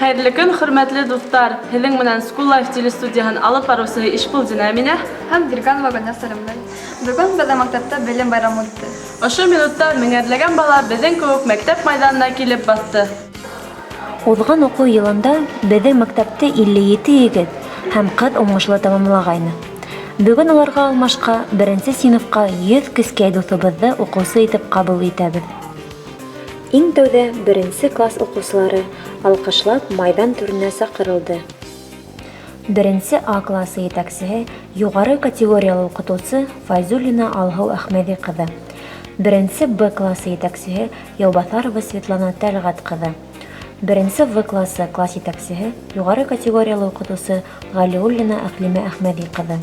Хәйерле көн, хөрмәтле дуҫтар! Һеҙҙең менән School Life телестудияһын алып барыусы Ишбулдина Әминә һәм Дирганова Гөлназ сәламләй. Бөгөн беҙҙең мәктәптә белем байрамы үтте. Ошо минутта меңәрләгән бала беҙҙең кеүек мәктәп майҙанына килеп баҫты. Уҙған уҡыу йылында беҙҙең мәктәпте 57 егет һәм ҡыҙ уңышлы тамамлағайны. Бөгөн уларға алмашҡа беренсе синыфҡа 100 кескәй дуҫыбыҙҙы уҡыусы итеп ҡабул итәбеҙ. Иң тәүҙә беренсе класс уҡыусылары алҡышлап майҙан түренә саҡырылды. Беренсе А классы етәксеһе юғары категориялы уҡытыусы Файзуллина Алһыу Әхмәҙи ҡыҙы. Беренсе Б классы етәксеһе Яубаҫарова Светлана Тәлғәт ҡыҙы. Беренсе В классы класс етәксеһе юғары категориялы уҡытыусы Ғәлиуллина Әҡлимә Әхмәҙи ҡыҙы.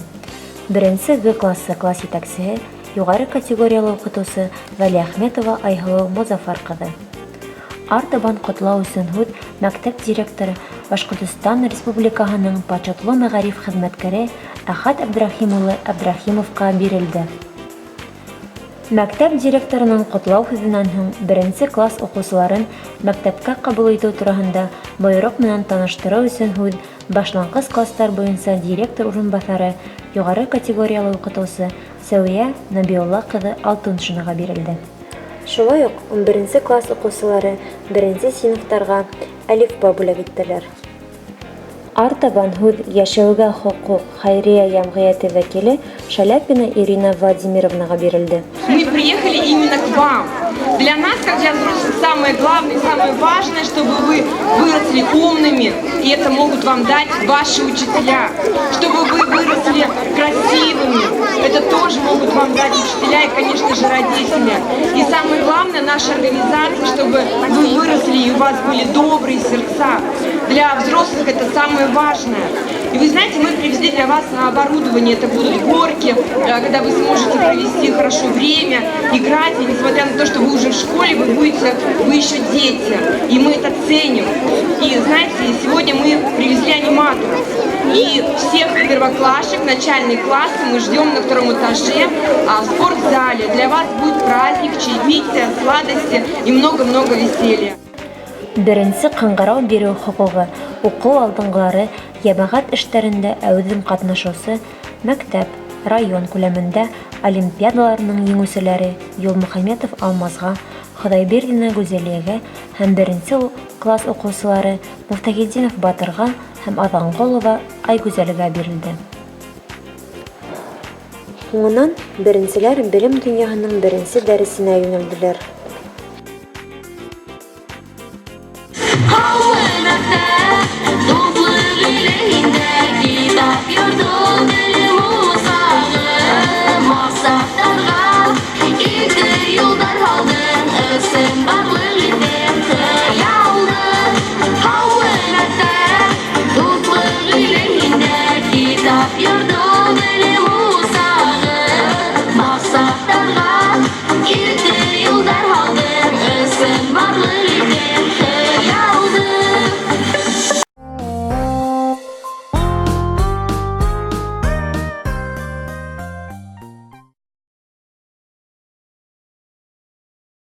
Беренсе Г классы класс етәксеһе юғары категориялы уҡытыусы Вәлиәхмәтова Айһылыу Мозафар ҡыҙы. Артабан ҡотлау өсөн һүҙ мәктәп директоры Башҡортостан Республикаһының почетлы мәғариф хеҙмәткәре Әхәт Әбдрәхим улы Әбдрәхимовҡа бирелде. Мәктәп директорының ҡотлау һүҙенән һуң беренсе класс уҡыусыларын мәктәпкә ҡабул итеү тураһында бойороҡ менән таныштырыу өсөн һүҙ башланғыс кластар буйынса директор урынбаҫары юғары категориялы уҡытыусы Сәүиә Нәбиулла ҡыҙы Алтыншинаға бирелде. Шулай уҡ 11-нсе класс уҡыусылары беренсе синыфтарға әлифба бүләк иттеләр. Артабан һүҙ Йәшәүгә хоҡуҡ хәйриә йәмғиәте вәкиле Шаляпина Ирина Владимировнаға бирелде. Мы приехали именно к вам. Для нас, как для взрослых, самое главное, самое важное, чтобы вы выросли умными, и это могут вам дать ваши учителя. Чтобы вы выросли красивыми, это тоже могут вам дать учителя и, конечно же, родители. И самое главное, наша организация, чтобы вы выросли и у вас были добрые сердца. Для взрослых это самое важное. И вы знаете, мы привезли для вас оборудование, это будут горки, когда вы сможете провести хорошо время, играть, и несмотря на то, что вы уже в школе, вы еще дети, и мы это ценим. И знаете, сегодня мы привезли аниматоров, и всех первоклашек, начальные классы мы ждем на втором этаже в спортзале. Для вас будет праздник, чаепитие, сладости и много-много веселья. Беренсе ҡыңғырау биреү хоҡуғы уҡыу алдынғылары, йәмәғәт эштәрендә әүҙем ҡатнашыусы, мәктәп, район күләмендә олимпиадаларының еңеүселәре Юлмөхәмәтов Алмазға, Хоҙайбирҙина Гүзәлиәгә һәм беренсе класс уҡыусылары Муфтахетдинов Батырға һәм Аҙанғолова Айгүзәлгә бирелде. Һуңынан беренселәр белем донъяһының беренсе дәресенә йүнәлделәр.